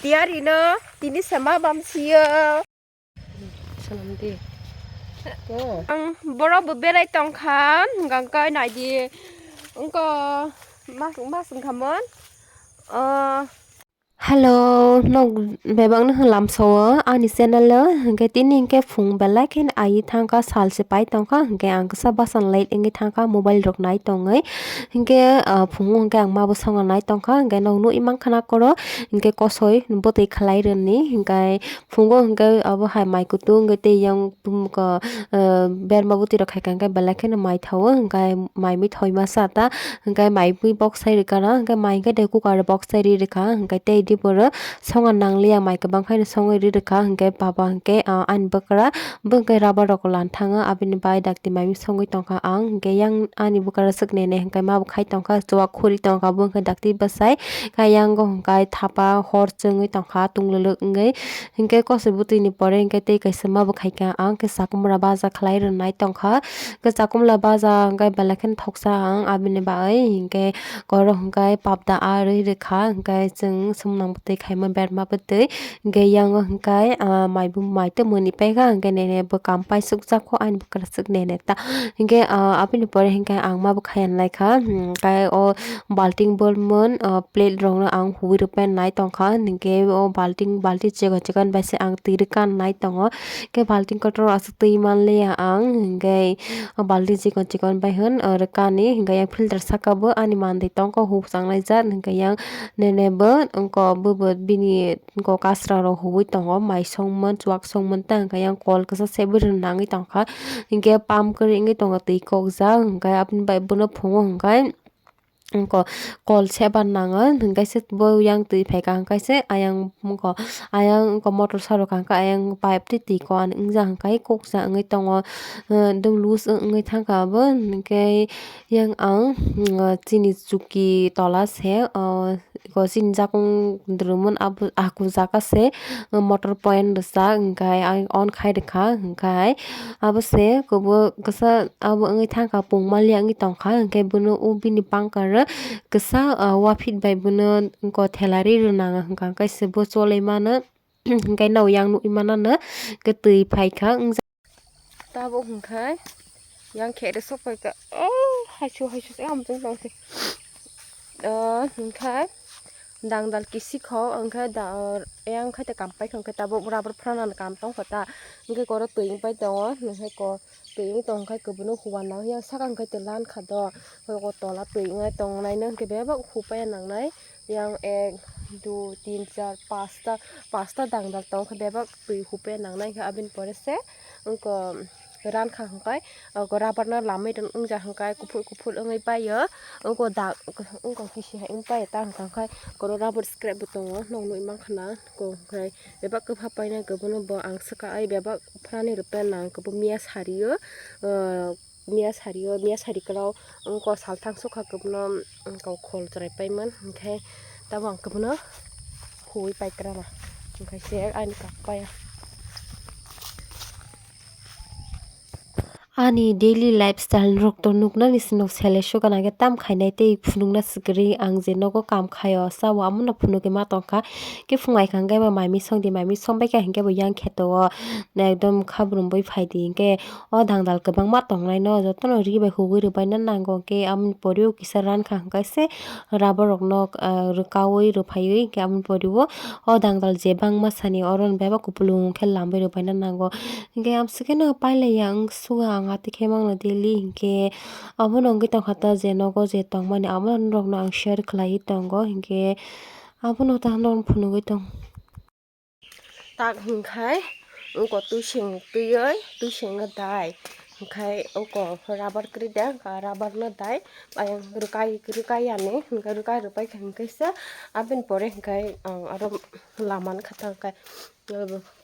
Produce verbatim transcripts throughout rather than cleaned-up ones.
Tiyari no tini sama bam siyo. Sanam di. Ko. Ang borok bo berai tongkha, hingkha hingkha naidi. Wngkha mas, mas wngkhamon. Ah. Hello, nok bebak no lamsao ani channel o, hingkhe tini hingkhe phung belai khe ai thangkha, sal se pai tongkha, hingkhe ang kisa basan late wngwi thangkha, mobile rok nai tongwi. Hingkhe, ah, phungo hingkhe ang ma bwskango nai tongkha, hingkhe nok nugwi mankha na koro, hingkhe kosoi bwtwi khlai rwni, hingkhe phungo hingkhe abo hai mai kutung hingkhe tei yang, um, ko, ah, berma bwtwi rok khaikha hingkhe belai kheno mai thaio, hingkhe mai mui thoi masa ta, hingkhe mai mui bok sai rwkha na, hingkhe mai hingkhe tei cooker o bok sai ri rwkha, hingkhe tei diboro songa nangliya, mai kwbang khaino songwi ri rwkha, hingkhe baba hingkhe, ah, ani bwkra bo hingkhe rubber rok lan thango, aboni bai dakti mai mui songwi tongkha ang, hingkhe yang ani bwkra swk nene hingkhe ma bo khai tongkha, chuwak khuri tongkha bo hingkhe dakti bwsai, khe yang o hingkhe thapa hor chwngwi tongkha, tunglwlwk wngwi, hingkhe kosoi bwtwini pore hingkhe tei kaisa ma bo khaikha ang, khe chakumra baja khlai rwnai tongkha, khe chakumla baja hingkhe belai kheno thoksa ang, aboni bagwi hingkhe koro hingkhe papda a rwi rwkha, hingkhe chwng sumnang bwtwi khaima berma bwtwi. Hingke yang o hingkai, ah, mai bo mai tongmani paikha, hingke nene bwkam paisuk jakho ani bwkrasuk nene ta. Hingke, ah, aboni pore hingke ang ma bwkhai ya naikha, hingke o balting bolmon, ah, plate rokno ang huwi rwpai nai tongkha, hingke o balting, balti chikon chikon bai se ang twi rwkha nai tongo, hingke balting kotor aswk twi manliya ang, hingke o balti chikon chikon bai hwn, ah, rwkani, hingke yang filter saka bo ani mandwi tongkha huk chang laijak, hingke yang nene bo wngkha bo bo bini. Go kasra rok huwi tongo, mai songmon, chuwak songmon, ta hwnkhe yang kol kisa se bwrwi nangwi tongkha, hwnkhe pump kwrwi wngwi tongo, twi kokjak, hwnkhe aboni bai bono phungo hwnkhe ko-, kol sebar nango, hwnkhe se bo yang twi phaikha, hwnkhe se ayang wngkha, ayang wngkha motor sa rwkha, hwnkhe ayang pipe tei twi ko ani wngjak, hwnkhe kokjak wngwi tongo, ekdom loose wngwi thangkha abo, hwnkhe yang ang chini chuki tola se, o. Eko chini jakung dwrwmon abo aku jaka se, motor point rwchak, hwnkhe ang on khai rwkha, hwnkhe abo se kwbwi kisa abo wngwi thangkha, pungma liya wngwi tongkha, hwnkhe bono o bini bangkar kisa, ah, wafit bai bono eko thela ri rwnang hwnkha, hwnkhe se bo choli mano, hwnkhe no yang nugwi mano no, hwnkhe twi phaikha, wngja-, Tabuk hwnkhe yang khe rw sok pai kha. Oh, haisu, haisu se hamjwng tong se. Oh, hwnkhe dangdal kisi kho, hwnkhe da, yang khai te kam pai kha, hwnkhe tabuk rubber phrana ni kam tong kho ta. Hwnkhe koro twi wng pai tongo, hwnkhe ko twi wng tong khai kwbwno huwa nang yang saka hwnkhe twi lan kha do. Hwnkhe ko tola twi wngnai tong nai no hwnkhe bebak hu pai ya nang nai. Yang ek, dui, tin, char, pasta, pasta dangdal tong khe bebak twi hupe nangnai khe aboni pore se wngkha rankha hwnkhe rubber no lamwi rwng wngya hwnkhe kuphur kuphur wngwi paio wngkha da wngkha kisi hai wng paio ta hwnkha hwnkhe koro rubber scrap bo tongo nok nugwi mankha na hwnkhe bebak kwbha painai kwbwno bo ang swka ai bebak phrani rwpe nang kwbw miya sario. Miya sari o, miya sari kwrao wngkha salthang sukha kwbwno wngkha khol chwrai paimani, hwnkhe tabuk ang kwbwno huwi pai kwrana, hwnkhe se ani kok paya. Ani daily lifestyle rok to nuknani sino sele sukha nangkhe tam khainai tei phunukna swkirwi ang je nogo kam khaio sao amono phunukgwi ma tongkha, khe phung ai kha hwnkhe bo mai misong di, mai misong bai kha hwnkhe bo yang kheto o ekdom khabrum bui phai di hwnkhe. O dangdal kwbangma tongnaino jotono ri bai hugwi rwbaina nango, hwnkhe aboni pore o kisa rankha hwnkhe se rubber rokno, ah, rwkaui rwphaiwi hwnkhe aboni pore o, o dangdal je bangma sani oro ni bebak kupulung khe lamwi rwbaina nango. Hwnkhe amswkhe no pailaiya wng suga ang atwkhe mangno daily, hwnkhe obono wngwi tongkha ta je nogo je tongmani abono norokno ang share khlaiwi tongo, hwnkhe abono ta norokno phunugwi tong. Tak hwnkhe wngkha twising twiwi, twising no dai. Hwnkhe wngkha rubber kwrwi de, wngkha rubber no dai. Ayang rwkai, rwkai yani, hwnkhe rwkai rwpai kha hwnkhe se aboni pore hwnkhe ang aro lama no kha ta hwnkhe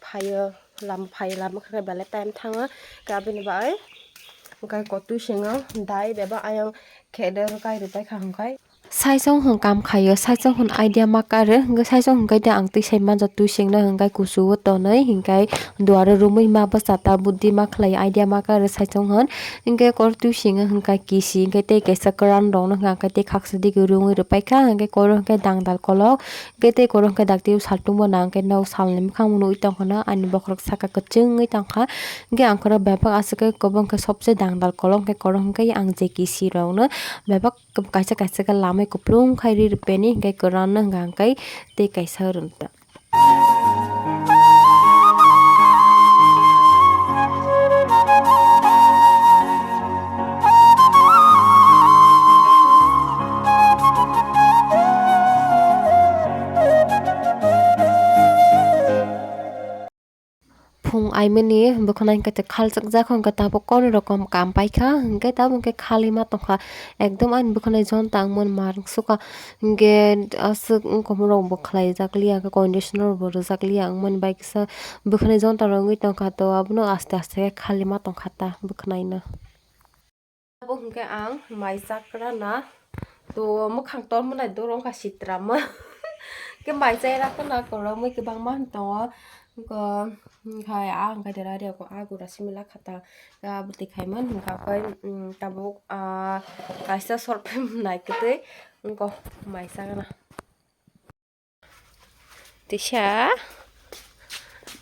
phaio, lama phaio, lama kha khe belai time thango. Hwnkhe aboni bagwi hwnkhe ko twising no dai bebak ayang khe de rwkai rwpai kha hwnkhe. Saichung hwn kam khaio, saichung hwn idea ma kare, hwnkhe saichung hwnkhe de ang twi sai manja twi sengno hwnkhe kuchugo tonwi hwnkhe duaro romwi ma bwsa ta buddi ma khlai idea ma kare saichung hwn. Hwnkhe kor twi sengno hwnkhe kisi hwnkhe tei kaisa kwran rokno hwnkhe tei khaksa digi romwi rwpaikha, hwnkhe koro hwnkhe dangdal kolok, hwnkhe tei koro hwnkhe daktwi saltungbo nang hwnkhe nok salni mwkhang nugwi tongkha no ani bokhorok saka kwchwngwi tongkha. Hwnkhe ang koro bebak aswk khe kobo hwnkhe sobse dangdal kolok hwnkhe koro hwnkhe ang je kisi rokno bebak kaisa kaisa khe lamai kupulung khai ri rwpeni hwnkhe kwran no hwnkha hwnkhe tei kaisa rwngta. Phung aimani bwkhwnai hwnkhe tei khalchakjak hwnkhe tabuk koroi rokom kam paikha, hwnkhe tabuk hwnkhe khali ma tongkha, ekdom ani bwkhwnai jonta wngmani ma rwngsukha, hwnkhe aswk wngkha borok bo khlaijak liya, conditioner bo rwjak liya wngmani bai kisa bwkhwnai jonta rwngwi tongkha, to abono aste aste khe khali ma tongkha ta bwkhwnai no. Abo hwnkhe ang mai chakra na, to mwkhang tormwnai doro wngkha sitra ma. Khe mai chai rakhe na, korokmwi kwbangma tongo. Wngkha, wngkha a wngkha dera riyok a gura simi lakha ta. Khe abo twi khaimani hwnkha khe, mm, tabuk, ah, kaisa short film nai kwtwi wngkha mai chakra. Tisa,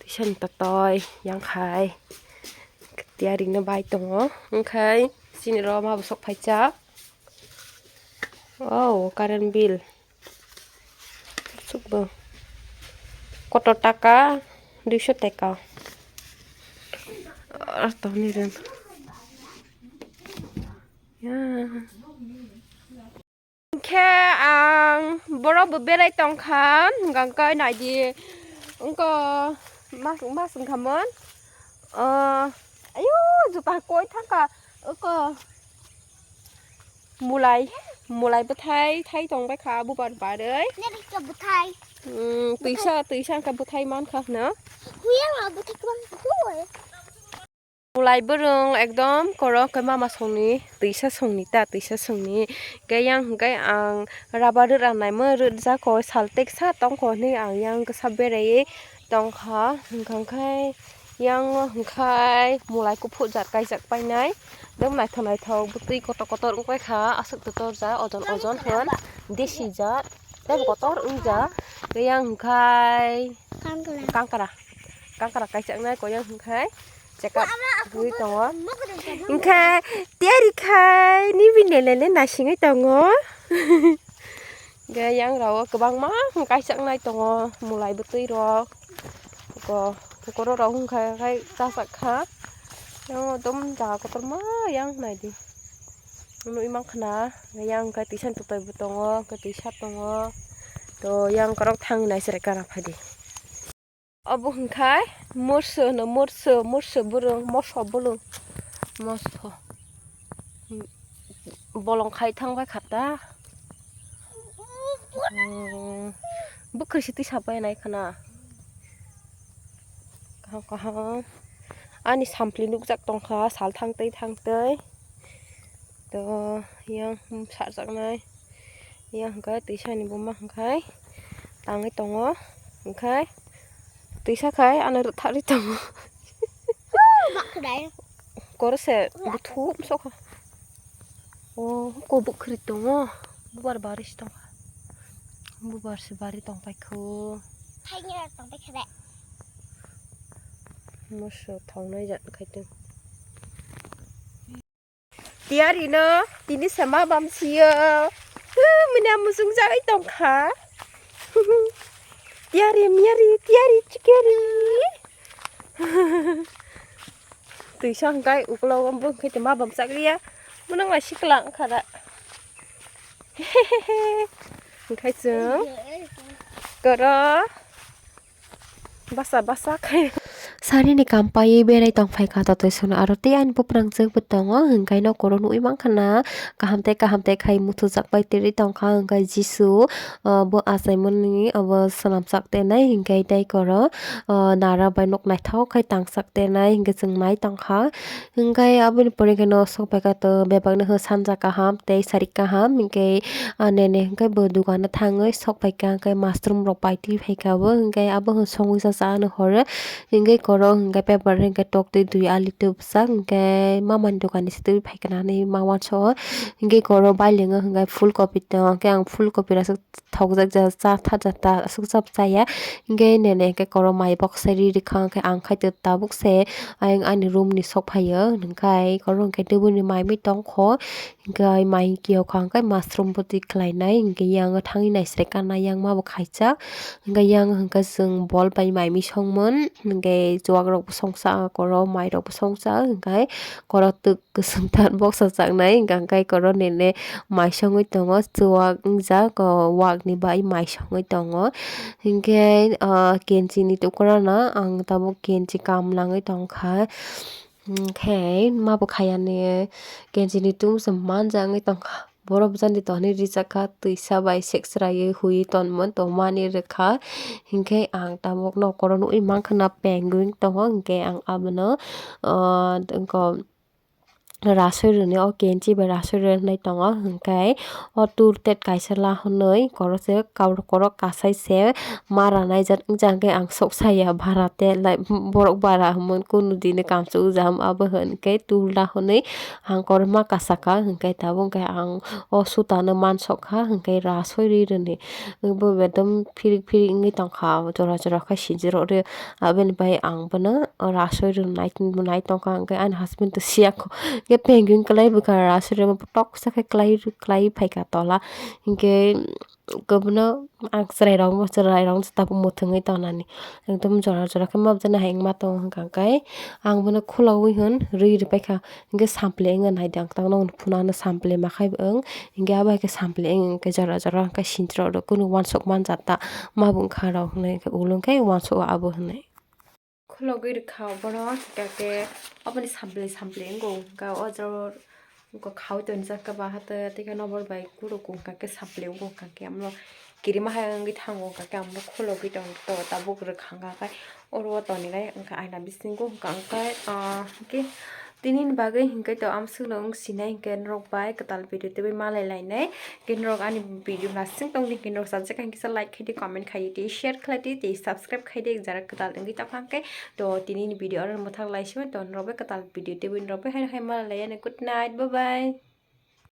tisa ni totoi yang khai tiyari no bai tongo, wngkhai chini roma bo sok phaijak. Wow, current bill. Sukbo. Kotor taka, duiso taka. Ar tongni ren. Ya. Hwnkhe ang borok bo berai tongkha, hwnkha khe naidi, wngkha mas, mas wngkhamon, ah, ayo, juta koi thangkha, wngkha mulai, mulai bwthai thai tongbaikha bubar barwi. Nini khe bwthai? Hmm, twisa, twisa wngkha bwthai mankha hwno. Huyang bwthai kwbang khe. Mulai bwrwng ekdom korok khe mama songni twisa songni ta twisa songni. Khe yang hwnkhe ang rubber rwranaimung rwjak kho sal teksa tongkho hinwi ang yang kisa beraiwi tongkha. Hwnkha khe yang hwnkhe mulai kuphur jat kaijak painai. Ekdom naithok naithok bwtwi kotor kotor wngpaikha aswk totor jat ojon ojon hwn desi jat tei bo kotor wngjak. Khe yang hwnkhe Kankra. Kankra. Kankra kaijaknai koyang hwnkhe chekap rwui tongo. Hwnkhe tiyari khai nini lele le naisingwi tongo. Hwnkhe yang rao kwbangma kaijaknai tongo, mulai bwtwi rok, ko, kokoro rok hwnkhe khai chajak kha. Yang ekdom jaga kotorma yang naidi. Nugui mankha na, yang hwnkhe twisa ni twtwi bo tongo, hwnkhe twisa tongo. To yang korok thang nai chwrai kana phaidi. Obo hwnkhe morso hwno, morso, morso bwrwng, moso bwrwng, moso. Bolong khai thang bai kha ta. Hmm, bwkhwrwi se twi sapai nai khwna. Kaham kaham. Ani sampli nukjak tongkha, sal thang twi thang twi. To yang sarjaknai. Yang hwnkhe twisani buma hwnkhe tangwi tongo. Hwnkhe twisa khai ano rwtharwi tongo. Bakrai. Koro se buthum sokha. O ko bwkhwrwi tongo. Bubar bari se tongkha. Bubar se bari tongpaikho. Thaini tongpaikha de. Moso thongnai jat khai tong. Tiyari no tini se ma bam siyo. Mini amusung jai tongkha. Tiyari miyari tiyari chikeri. Twisa hwnkhe ukulok o bwkhwtwi ma bam chakliya. Mwnang lai sikla wngkha da. Hwnkhe chwng koro. Basa basa khe. Sarini kam paiwi berai tongphaikha totwi sona aro tei ani buprangjwkbo tongo, hwnkhe nokoro nugwi mankha na kaham tei kaham tei khai muthujak bai twi tongkha, hwnkhe Jisu, ah, bo achaimani abo swnamjak tenai, hwnkhe tei koro, ah, nara bai nok naithok khai tangsak tenai, hwnkhe chwng nai tongkha. Hwnkhe aboni pore khe no sok phaikha to bebak no hwn sanja kaham tei sari kaham, hwnkhe, ah, nene hwnkhe bo dogano thangwi sok phaikha, hwnkhe mushroom rok pai twi phaikha bo, hwnkhe abo hwn songwi cha cha ano horo. Hingke koro hingke paper hingke tok twi dui ali twi bwsajak hingke mamani dogan ni se twi phaikha nani ma uanso o. Hingke koro bailing o hingke full kopi tongo hingke ang full kopi rw aswk thokjak ja cha tha ja ta aswk cha cha ya. Hingke nene hingke koro mai boksai ri rikha hingke ang khai tabuk se ayang ani room ni sok phaio hingke koro hingke tebol ni mai mi tongkho. Hingke mai kiyok kha hingke mushroom bo twi khlainai hingke yang thangwi naisre kana yang ma bo khaijak hingke yang hingke chwng bol bai mai mi songmon hingke chuwak rok bo songsa koro mai rok bo songsa hingke koro twk kwchwng tar boksa chaknai hingke koro nene mai songwi tongo chuwak wngjak o wak ni bai mai songwi tongo hingke ah kenchi ni tukuna no ang tabuk kenchi kam nangwi tongkha. Hwnkhe ma bo khayani kenchini tum se manja wngwi tongkha. Borok jani tongni rijak kha twisa bai sek chwraiwi huiwi tonmon tongmani rwkha. Hinkhe ang tabuk nokoro nugwi mankha na penguin tongo, hinkhe ang abono, ah, wngkha rasoi rwnwi o kenchi bai rasoi rwnai tongo. Hinkhe o tur tet kaisa la hwnwi korokse kabrok korok kasai se. Ma ranaijak wngkha hwnkhe ang sok saya bara te lai borok bara hwnmani kunu dini kamchwlwi ja hwn abo hwnkhe tula hwnwi ang korma kasaka hwnkhe tabuk hwnkhe ang o sutano mansokha hwnkhe rasoi ri rwni bo bedom phirik phirik wngwi tongkha jora jora khe sinjirok ri aboni bai ang bono rasoi rwnai tongkha hwnkhe ani husband to siyakho hwnkhe pengwing kwlai bwkha rasoi rwma toksa khe kwlai kwlai phaikha tola hwnkhe. Kwbwno ang chwrairokno chwrairokno tabuk mwthangwi tongnani ekdom jora jora khe mabjana hai wngma tongo hwnka hwnkhe ang bono khulogwi hwn rwi rwbaikha hwnkhe sample wngya naidi ang tabukno phunukno sample ma khai bo wng hwnkhe abo hai khe sample wng hwnkhe jora jora hwnkhe sinchirok rok kunu uansuk manjak ta ma bo wngkha rok hwnwi ulo hwnkhe uansuk o abo hwnwi. Khulogwi rwkha obono, hwnkha khe oboni sample sample wngo, hwnkha o jaga o khaui tonjak khe bahato tei khe nokbar bai guro wngkha khe sample wngo, hwnkha khe omo kirima hai wngwi thango, hwnkha khe omo khulogwi tong tabuk rwkha, hwnkha khe oro o tonwi nai wngkha aina bisingo, hwnkha khe ah hwnkhe tini ni bagwi hwnkhe to amswkno wng sinai hwnkhe norok bai kwtal video twiwi malai lainai. Hwnkhe norok ani video no aswk tongdi hwnkhe norok subscribe khaidi, like khaidi, comment khaidi, tei share khlaidi, tei subscribe khaidi, jara kwtal wngwi tongkha hwnkhe. To tini ni video oro mwthang lai simo to norok bai kwtal video twiwi norok bai hai hai malai lainai. Good night, bye bye.